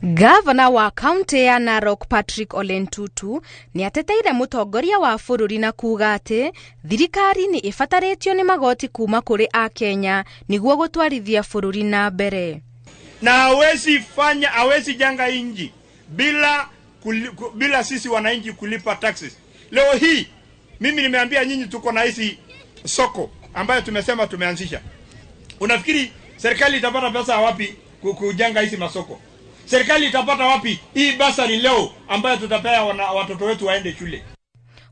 Gavana wa kaunti ya Narok Patrick Ole Ntutu nĩ ateteire mũtongoria wa bũrũri na kuuga atĩ thirikari nĩ ĩbatarĩtio nĩ magoti kuma kũrĩ Akenya nĩguo gũtwarithia bũrũri na mbere. Na hawezi fanya, hawezi jenga inji bila sisi wananchi kulipa taxes. Leo hii mimi nimeambia nyinyi tuko na hizi soko ambayo tumesema tumeanzisha. Unafikiri serikali itapata pesa wapi kujenga hizi masoko? Serikali itapata wapi hii basari leo ambayo tutapea watoto wetu waende shule?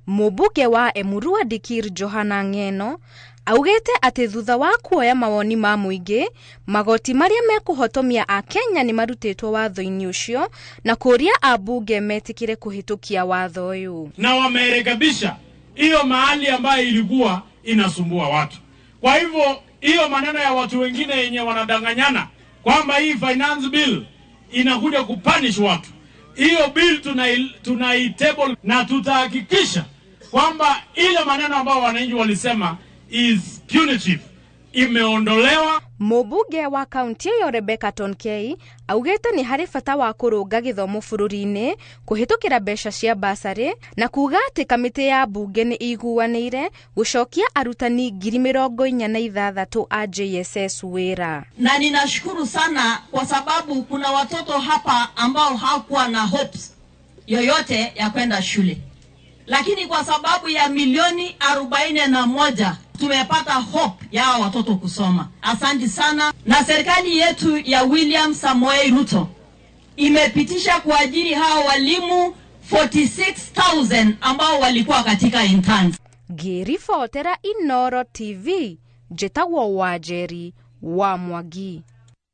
Mũmbunge wa Emurua Dikir Johana Ng'eno augĩte atĩ thutha wa kuoya mawoni ma mũingĩ, magoti marĩa mekũhotomia Akenya nĩ marutĩtwo watho-inĩ ũcio na kũũria ambunge metĩkĩre kũhĩtũkia watho ũyũ. Na wamerekebisha hiyo mahali ambayo ilikuwa inasumbua watu. Kwa hivyo hiyo maneno ya watu wengine yenye wanadanganyana kwamba hii finance bill inakuja kupunish watu, hiyo bill tunaitable na tutahakikisha kwamba ile maneno ambayo wananchi walisema is punitive imeondolewa. Mũmbunge wa kaunti ĩyo Rebecca Tonkei augĩte nĩ harĩ bata wa kũrũnga gĩthomo bũrũri-inĩ kũhĩtũkĩra mbeca cia basarĩ na kuuga atĩ kamĩtĩ ya mbunge nĩ ĩiguanĩire gũcokia arutani 46,000 a JSS wĩra. Na ninashukuru sana kwa sababu kuna watoto hapa ambao hawakuwa na hopes yoyote ya kwenda shule, lakini kwa sababu ya milioni 41 tumepata hope ya hawa watoto kusoma. Asante sana. Na serikali yetu ya William Samoei Ruto imepitisha kuajiri hawa walimu 46,000 ambao walikuwa katika interns. Ngĩribotera Inooro TV, njĩtagwo Wanjeri wa Mwangi.